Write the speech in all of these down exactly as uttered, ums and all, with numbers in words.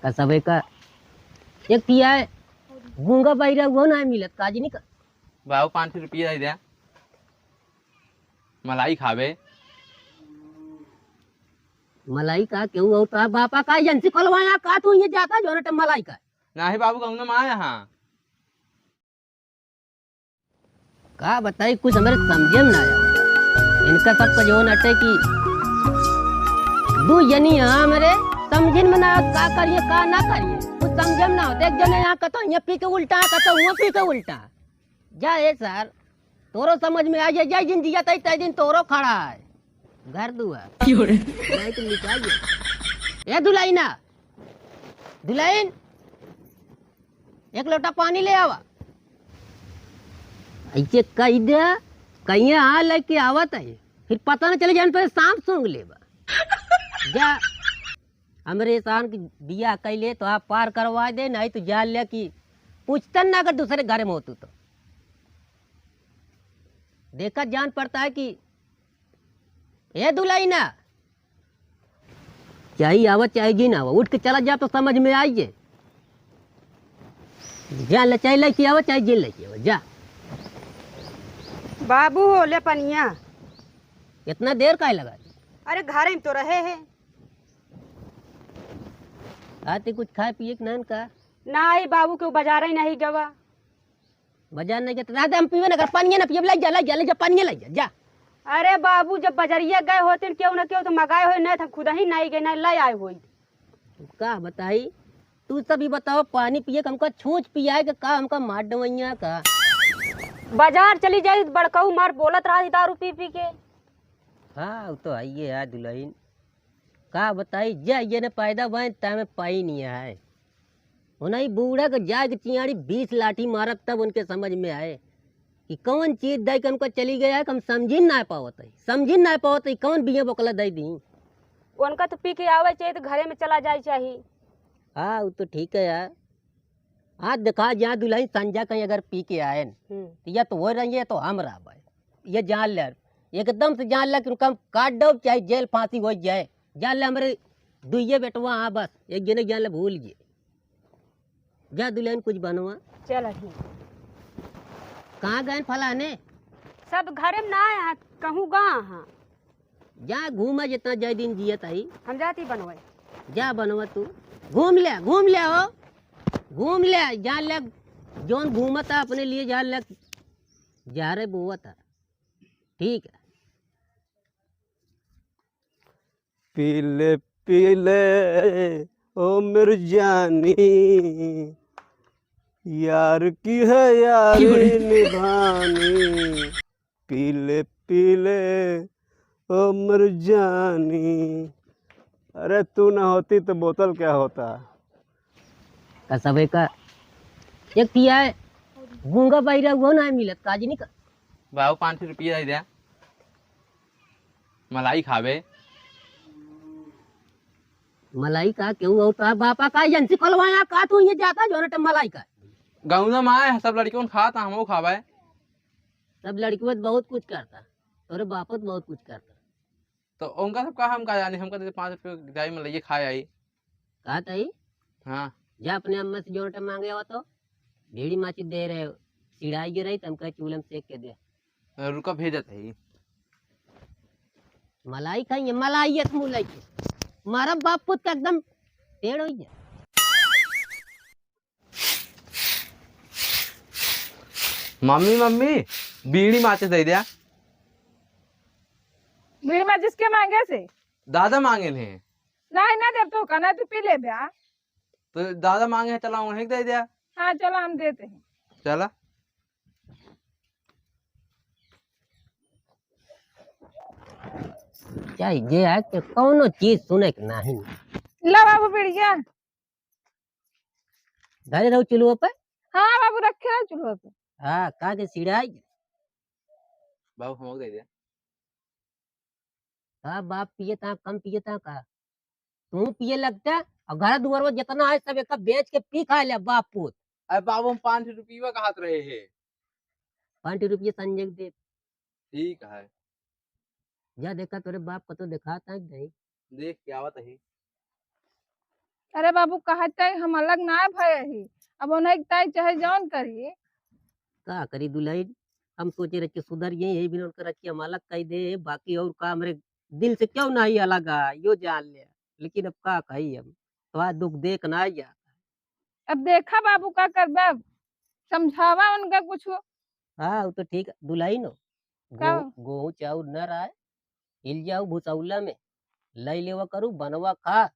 का सबे का एक पिया है, गूंगा बहिरा वो ना मिलत, काजी नहीं का? बाबू, पाँच सौ रुपया दे दे, मलाई खावे। मलाई का केहू और तो बापा का एजेंसी खोलवाया का, तू ये जाता जो ना मलाई का? नाही बाबू, कहूँ ना माँ यहाँ। का बताई, कुछ हमरे समझे में ना आवा। इनका सबका जो नटे कि दू जनी हैं हमरे, समझे में ना आवत, का करिए, का ना करिए, कुछ समझे में ना आवत। एक जने यहाँ कतो यहाँ पी के उल्टा, कतो हुआ पी के उल्टा। जा ए सर, तोरो समझ में आ जाए, जा जिन जिया तई तय दिन तोरो खड़ा है घर दुआर। क्यों रे? नहीं तो निकाल दे। ए दुलाइना, दुलाइन, एक लोटा पानी ले आवा। ऐसे कह दे, कहिए हाँ लेके आवत है, फिर पता न चले जान पर सांप सूंघ लेबा। जा, हमरे एहसान की बियाह कैले तो आप पार करवा दे, नहीं तो जान ले कि पूछतन ना अगर दूसरे घर में होतू तो। देखा जान पड़ता है कि ए दुलाइना, चाहे आवा चाहे जिन आवा, उठ के चला जा तो समझ में आई जे। जा ले, चाहे लेके आवा चाहे जिन लेके आवा, जा। बाबू हो ले पनिया। इतना देर काहे लगा? अरे घरे में तो रहे है। आते कुछ खाए पिए के नान का? नाही बाबू, केहू बाजारे नहीं गवा। बाजार नहीं गए तो दादा हम पीबे ना कर, पानिये ना पियब, ले जा, ले जा, ले जा, पानिये ले जा, जा। अरे बाबू, जब बजरिया गए होते न, केहू ना केहू तो मगाए होई, नहीं तो हम खुद ही नहीं गए, नहीं ले आए होई। का बताई, तू सब ही बताओ, पानी पिए के हमका छूछ पियाए के का, हमका मार डवैया का? बाजार चली जाई, बड़काऊ मार बोलत रहा दारू पी पी के। हाँ, वो तो है ही है यार दुल्हन। का बताई, जा ये न पैदा भए, तमे पाई नहीं है। उन्हें बूढ़ा के जाए के चियाड़ी बीस लाठी मारब, तब उनके समझ में आए कि कौन चीज दे के हमको चली गया है, कि हम समझी ना पावत है, समझी ना पावत है, कौन बिया बोकला दे दी। उनका तो पी के आवे चाहिए, तो घरे में चला जाए चाहिए। हाँ, वो तो ठीक है यार। आज देखा, जहाँ दुल्हन संजा कहीं अगर पी के आए न, हम्म। तो या तो वो रहिए, या तो हम रहबे। ये जान ले, एकदम से जान ले कि उनका हम काट दो, चाहे जेल फांसी हो जाए। जान ले, हमरे दुइये बेटवा, हाँ, बस एक जने जान ले, भूल गए। जा दुल्हन, कुछ बनवा। चल, ठीक। कहाँ गए फलाने? सब घरे में ना आए हैं, कहूँ गा हाँ। जा घूमा, जितना जय दिन जियत आई। हम जाती बनवाई। जा बनवा तू, घूम ले, घूम ले हो, घूम ले, जान ले, जौन घूमत है अपने लिए, जान ले, जा रे बोवत है, ठीक है। पी ले, पी ले, ओ मेरी जानी, यार की है यारी निभानी। पी ले, पी ले, ओ मेरी जानी। अरे, तू ना होती तो बोतल क्या होता? का सबे का एक पिया है, गूंगा बहिरा वो ना मिलत, काजी नहीं का? बाबू, पाँच सौ रुपया दे दे, मलाई खावे। मलाई का केहू और तो बापा का एजेंसी खोलवाया का, तू ये जाता जो ना मलाई का? गौना में आए हैं, सब लड़कियों खात हैं, हमहू खावे। सब लड़कियों बहुत कुछ करता, तोरे बापो तो बहुत कुछ करता। तो उनका सब का हम का जाने, हमका तो पाँच रुपये जाई में लइए खाए आई। का ताई? हाँ। जा अपने अम्मा से जोरटे मांगे हो तो, बीड़ी माचिस दे रहे हो, सिड़ाई गिर रही तो हमका चूल्हे में सेक के दे। रुका, भेजत है। मलाई खाइए, मलाई एक मुँह लइके। मारा बाप पुत का एकदम पेड़ हो गया। मम्मी, मम्मी, बीड़ी माचिस दे दिया। बीड़ी माचिस के मांगे से? दादा मांगे नहीं। नहीं, ना देब तो का, ना तू पी ले बे। तो दादा मांगे हैं, चला वहीं दे दिया। हाँ, चला हम देते हैं। चला। क्या ये है कि कौनो चीज सुने के नहीं? ला बाबू बीड़िया। धरे रहो चूल्हा पे। हाँ बाबू, रखे रहो चूल्हा पे। हाँ, का के सिड़ाई? बाबू, हमको दे दे। का बाप पिए ता, कम पिए ता का? तू पिए लगता, और घर दुआर में जितना है सब एक बेच के पी खा ले बाप पूत। अरे बाबू, हम पाँच रुपये का हाथ रहे हैं। पाँच रुपये संजय के दे। ठीक है। जा देखा तोरे बाप का तो देखा ता नहीं। देख के आवत है। अरे बाबू, कहत ताई हम अलग ना भय ही, अब उन्हें ताई चाहे जौन करी। का करी दुलहिन, हम सोचे रहे कि सुधर गई, यही बिना उनका रखी हम अलग कई दे, बाकी और का हमरे दिल से क्यों ना ही अलग आ, यो जान ले। लेकिन अब का कही हम, तो दुख देख ना जाता। अब देखा बाबू का करबे, अब समझावा उनका कुछ। हाँ, वो तो ठीक है, दुलहिन हो। का? गो-, गोहूँ चाउर न रहे, हिल जाऊ भुसौला में, लई लेवा करू, बनवा खा,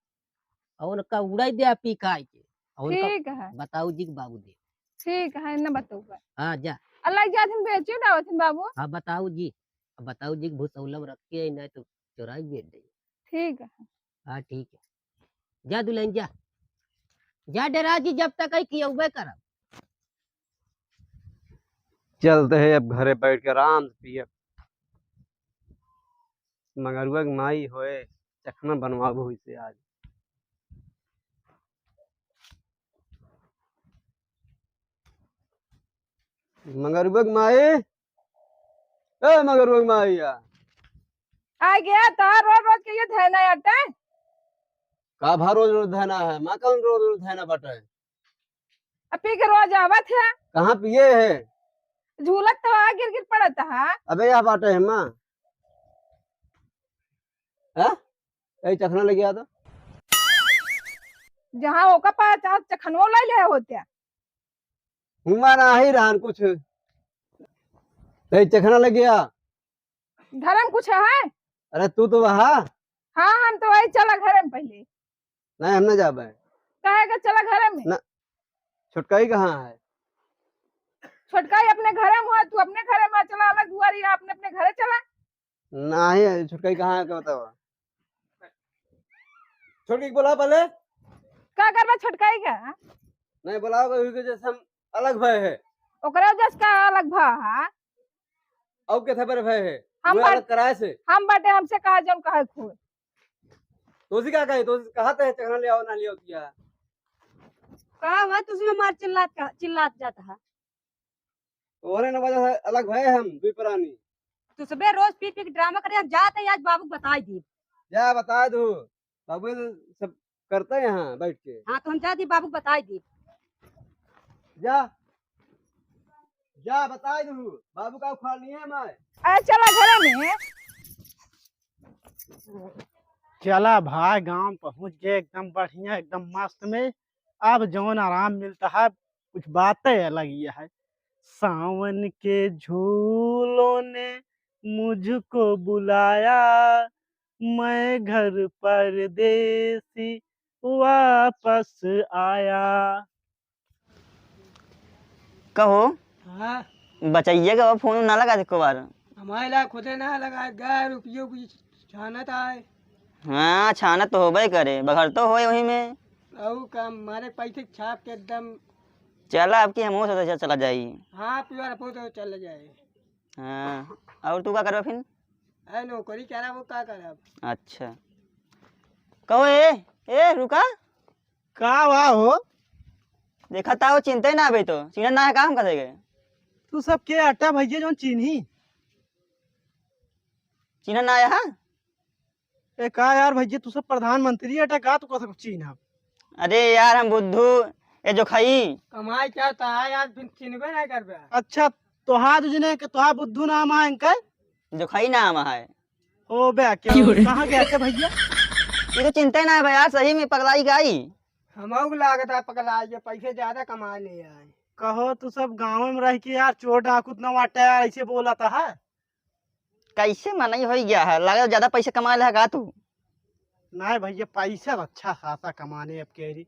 और उनका उड़ाई दे पी खाए के। और उनका ठीक है। बताऊ जी के बाबू दे। ठीक है, न बताऊबा। हाँ, जा। अल्लाह जाथिन बेचियो ना होथिन बाबू। हाँ, बताऊ जी। अब बताऊ जी के भुसौला में रख के, नहीं तो चोराई बेच दे। ठीक है। हाँ, ठीक है। जा दुलहिन, जा। जा डेरा जी, जब तक है खियौबे करब। चलते हैं अब घरे बैठ के आराम से पियब। मंगरुआ के माई होए, चखना बनवाबो इसे आज। मंगरुआ के माई, ए मंगरुआ के माई आ। आ गया, तोहार रोज रोज के ये धैना अटे। का भा रोज रोज धैना है? माँ कौन रोज रोज धैना बटे? अब पी के रोज आवत है। कहाँ पिए है? झूलत तो आ, गिर गिर पड़त है। अबे यह बाटे है माँ। हाँ? यही चखना लगे आ तो। जहाँ ओका पास, तहाँ चखनवो ले ले होते। हुआ ना ही रहन कुछ। यही चखना लगे आ। धर्म कुछ है? अरे तू तो वहा। हाँ, हम तो वही चला घरे में पहले। नहीं, हम ना जाबे। काहे के चला घरे में? ना, छोटकाई कहाँ है? छोटकाई अपने घरे में है, तू अपने घरे में चला, अलग दुआरी है, अपने, अपने घरे चला। नहीं, छोटकाई कहाँ है, क्या बताओ? छोटकाई के बुलाओ पहले। का करबा छोटकाई का? नहीं, बुलाओ, क्योंकि जैसे हम अलग भय है। ओकरे वजह से का अलग भा है? और के थबर भय है? हम वो बात-, अलग कराए से। हम बाटे, हमसे कहा जौन कहे खोए। तोसी का कहे? तोसी कहा ते चखना ले आओ, ना ले आओ किया? का हुआ? तुसी में मार चिल्लात का, चिल्लात जाता है। ओरे न वजह से अलग भय हम दुई प्राणी। तू सबे रोज पी पी के ड्रामा करे, हम जाते हैं, आज बाबू के बताई दी। जा बता दो, बाबू ये सब करते हैं यहाँ बैठ के। हाँ, तो हम जा दी, बाबू के बताई दी। जा, जा बताई दो, बाबू का उखाड़ लिए मैं। अरे चला घरे में। चला भाई, गाँव पहुँच गए, एकदम बढ़िया, एकदम मस्त में। अब जौन आराम मिलता है, कुछ बातें अलग ही है। सावन के झूलों ने मुझको बुलाया, मैं घर परदेसी वापस आया। कहो, हाँ। बचैया के फोन ना लगा एको बार। हमारे ला खुदे ना लगा, गाय रुपयों की छानत आए। हाँ, छानत तो होबे करे, बघर तो होए वही में। अउ का मारे पैसे छाप के एकदम। चला, अब की हमहू से चला जाई। हाँ, पियर अपो तो चल जाए। हाँ, और तू का करबा फिन? ए, नौकरी करब, वो का करब? अच्छा। कहो, ए, ए, रुका। का हुआ हो? देखा ता, वो चिन्हते ना अबे तो। चिन्हत ना है का हम कसे के? तू सब के अटा भैया जौन चिन्ही? चिन्हत ना आया है? ए, का यार भैया, तू सब प्रधानमंत्री अटा का, तू कसे चिन्हब? अरे यार, हम बुद्धू, ए जोखई। कमाई क्या ता है यार, फिर चिन्हबे नहीं करबे। अच्छा, तोहार जो जिन्हें के तोहार बुद्धू नाम है इनका? जोखई नाम है। ओ बे, क्या क्यों रे? कहाँ गया था भैया? ये तो चिन्हते ना है भैया, सही में पगलाई गई। हमहू के लागत है पगलाई, ये पैसे ज्यादा कमा ले आए। कहो, तू सब गाँव में रह के यार, चोर डाकू इतना वाटा यार, ऐसे बोला था, है? कैसे मनई होई गया है? लगे ज्यादा पैसा कमा ले है का तू? नहीं भैया, पैसा अच्छा खासा कमाने अब के री।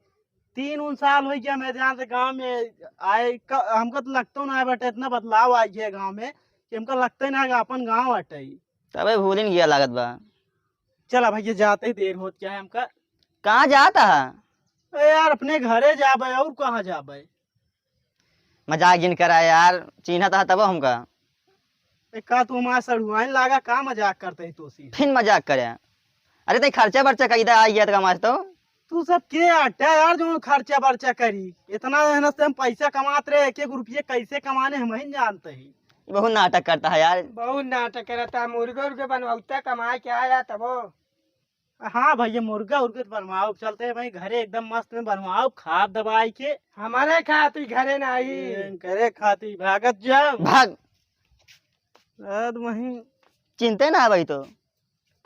तीन उन साल हो गया, मैं जान से गाँव में आए, क-, हमको तो लगता ना है, but इतना बदलाव आ गया है गाँव में कि हमको लगता ही ना है कि अपन गाँव हटे। तबे भूलिन गया लागत बा। चला भैया, जाते ही देर होत क्या है हमका। कहाँ जाता है? ए यार, अपने घरे जाबे, और कहाँ जाबे? मजाक जिन करा यार, चिन्हत है तब हमका। ए, का तू हमारे सड़ुआइन लागा, का मजाक करते है तोसी? फिन मजाक करे। अरे, तई खर्चा बर्चा कई दा आई गया त कमास तो। तू सब के अटा यार, जो खर्चा बर्चा करी? इतना मेहनत से हम पैसा कमात रहे, एक एक रुपये कैसे कमाने, हम ही जानते हैं। ये बहुत नाटक करता है यार। बहुत नाटक करता है, मुर्गे उर्गे बनवाता, कमाए के आया तबो। हाँ भैया, मुर्गा उर्गा तो बनवाओ, चलते हैं भाई घरे, एकदम मस्त में बनवाओ, खाब दबाई के। हमारे खाती घरे नाही। ए, घरे खाती भागत जाओ। भाग। रात वहीं। चिंते ना भाई तो।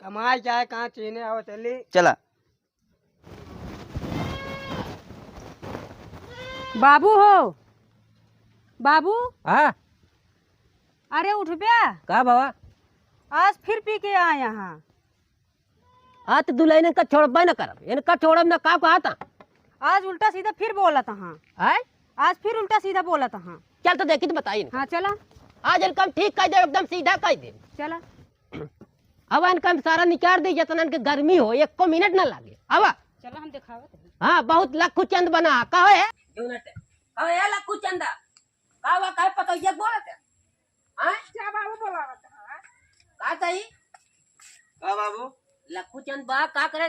कमाई जाए, कहाँ चीने आओ, चली। चला। बाबू हो, बाबू। हाँ। अरे उठ बे। का बाबा? आज फिर पी के आए यहाँ। आज तो दुलहिन इनका छोड़बे न करब, इनका छोड़ब न, का कहा था? आज उल्टा सीधा फिर बोलत हाँ। आय? आज फिर उल्टा सीधा बोलत हाँ। चल तो देखी तो बताई इनका। हाँ, चला। आज इनका हम ठीक कह दे, एकदम सीधा कह दे। चला। अब इनका हम सारा निकाल दे, जितना इनके गर्मी हो, एको मिनट ना लागे। अब चला, हम दिखावत हई। हाँ, बहुत लक्खू चंद बना, कहो है? अरे लक्खू चंदा, का हुआ, काहे पतोहिया बोलत है? हाँ? क्या बाबू बोलावत है? का सही? का बाबू? लक्खू चंद बा, का करे?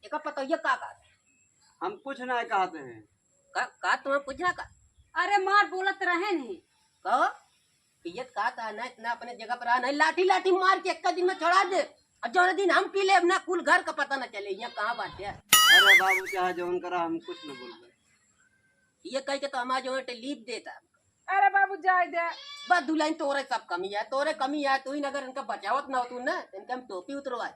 एका पतोहिया का कहत है? हम कुछ ना कहते हैं। का, का तुम्हें कुछ ना कहा? अरे मार बोलत रहे नहीं। कहो? पियत का था ना, इतना अपने जगह पर आ, नहीं लाठी लाठी मार के एक दिन में छोड़ा दे। और जो दिन हम पी ले, ना कुल घर का पता ना चले, यहाँ कहाँ बात है। अरे बाबू, चाहे जौन करा, हम कुछ न बोलबे। ये कह के तो हमारा जो है लीप देता। अरे बाबू, जाए दे। बस दुलहिन, तोरे सब कमी है, तोरे कमी है। तू ही अगर इनका बचावत ना हो तू ना, इनका हम टोपी उतरवाए।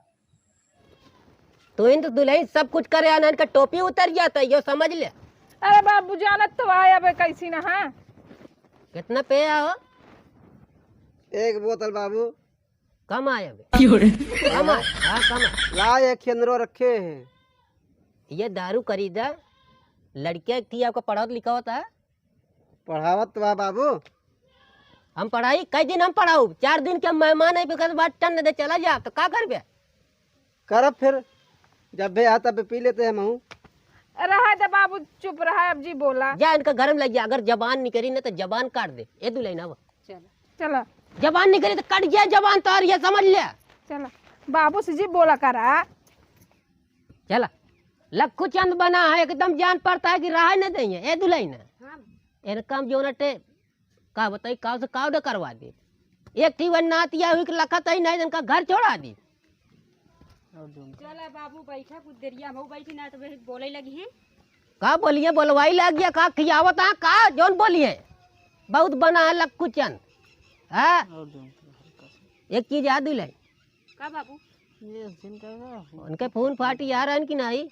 तू ही तो दुलहिन सब कुछ करे, ना इनका टोपी उतर जाता, यो समझ ले। अरे बाबू, जानत तो आए अबे कैसी ना, हाँ। कितना पे आओ? एक बोतल बाबू। कम आए अबे। क्यों रे? कम आए, हाँ, कम आए। ला, एक खेंदरो रखे हैं। ये दारू खरीदा, लड़किया थी आपका पढ़ावत लिखावत है? पढ़ावत तो बा बाबू। हम पढ़ाई, कई दिन हम पढ़ाऊ? चार दिन के मेहमान है, ओकर बाद टन दे चला जा, तो का करबे? करब फिर, जब भी आ तब पी लेते हैं महू। रहा दे बाबू, चुप रहा, अब जी बोला। जा इनका घर में लग जा, अगर जबान निकली ना तो जबान काट दे। ए दुलहिन, अब चला। चला। जबान निकली तो कट जाए जबान तोर, ये समझ ले। चला, बाबू से जी बोला करा। चला, लक्खू चंद बना है, एकदम जान पड़ता है कि रहा न देइए। ए दुलहिन, हाँ। इनका हम जो नटे, का बताई, काव से काव न करवा दे। एक थी वन नात या हुई कि लखत ही नहीं, इनका घर छोड़ा दी। चला बाबू, बैठा कुछ देरिया, हम बैठी ना तो वही बोले लगी हैं। का बोलिए, बोलवाई लग गया, का खियावत है, का जौन बोलिए? बहुत बना है लक्खू चंद। हाँ? एक चीज याद दिलाई। का बाबू? ये दिन का का? उनके फोन फाटी आ रहा है कि नहीं?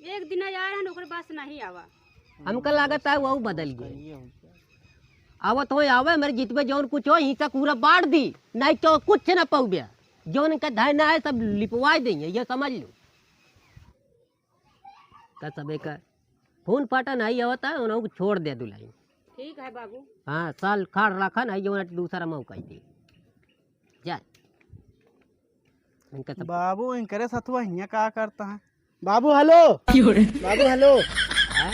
एक दिन आ रहा है, ओकरे बाद से नहीं आवा। हमका लागत है वो बदल गए। आवत हो आवे, मेरे जितबे जौन कुछ हो, हिस्सा पूरा बांट दी, नहीं तो कुछ ना पाउबे। जौन इनका धरना है, सब लिपवाए देंगे, ये समझ लो। का सबे का फोन फाटा नहीं आवता, उन्हों को छोड़ दे दुलहिन। ठीक है बाबू। हाँ, साल खाड़ रखा नहीं, जो दूसरा मौका ही दे। जा। इनका सब बाबू, इनकरे सथुआ हियाँ का करता है? बाबू, हेलो। क्यों रे? बाबू, हेलो। हाँ?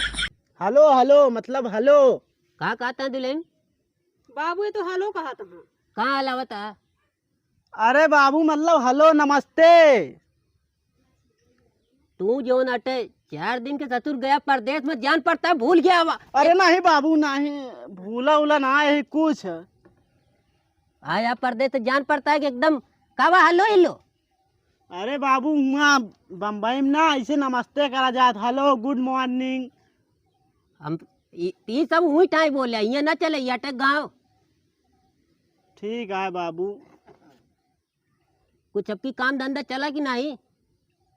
हेलो, हेलो, मतलब हेलो। का कहता है दुलहिन? बाबू, ये तो हेलो कहत हैं। कहाँ हेलो आवता? अरे बाबू, मतलब हेलो, नमस्ते। तू जौन अटे चार दिन के ससुर गया परदेस में, जान पड़ता है भूल गया वा। अरे नहीं बाबू, नहीं, भूला उला ना है कुछ। आया परदेस से जान पड़ता है कि एकदम कावा हेलो हेलो। अरे बाबू, हुआँ बम्बई में ना ऐसे नमस्ते करा जात, हेलो, गुड मॉर्निंग। हम ई, ई सब हुई टाइम बोले, ये ना चले, ये अटे गाँव। ठीक है बाबू। कुछ अबकी काम धंधा चला कि नहीं?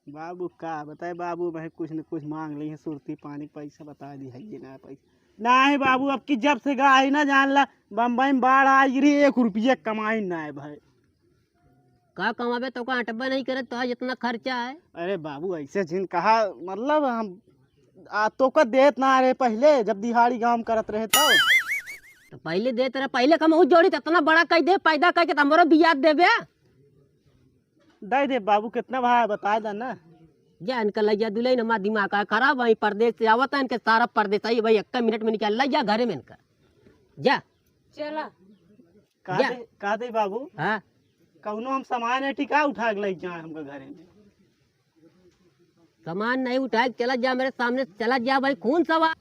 बाबू का बताए बाबू, भाई कुछ न कुछ मांग ली है, सुरती पानी पैसा बता दी है, ये ना पैसा। नहीं बाबू, अबकी जब से गया है ना, जान ला, बम्बई में बाढ़ आ गिरी, एक रुपया कमाई ना है भाई। का कमाबे तो का अटबे नहीं करे, तो आज इतना खर्चा है। अरे बाबू, ऐसे जिन कहा, मतलब हम आ, तोका देत ना रहे पहिले, जब दिहाड़ी गाँव में करत रहे तब। तो पहिले देत रहे, पहिले कम उ जोड़ी त इतना बड़ा कह दे, पैदा कह के त हमरो बियाह देबे। दे दे बाबू, कितना भाई बता दे ना। जा इनका लइ जा दुलहिन, हमार दिमाग का खराब है, परदेस से आवत है, इनके सारा परदेस आई भाई, एक मिनट में निकाल लइ जा घरे में इनका। जा। चला। का जा। दे, का दे बाबू? हाँ। कौनो हम सामान है टिका उठा के लइ जाए हमका घरे में। सामान नहीं उठाए के चला जा, मेरे सामने से चला जा भाई, खून सवार।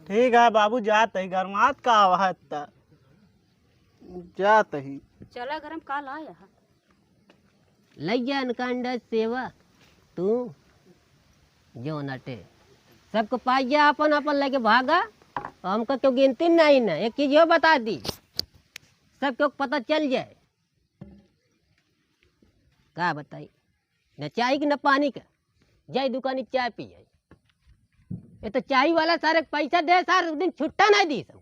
ठीक है बाबू, जात ही, गरमात का आवा है इतना। जात ही। चला गरम का लाया है? लइ जा इनका अंडा सेवा। तू जो नटे, सबको पाई जा, अपन अपन लेके भागा। और हमका क्यों गिनती नहीं ना, एक चीज यो बता दी, सब क्यों पता चल जाए। का बताई, न चाय की न पानी का, जाई दुकानी चाय पी आई। ये तो चाय वाला सारे के पैसा दे सार, उस दिन छुट्टा नहीं दी सार।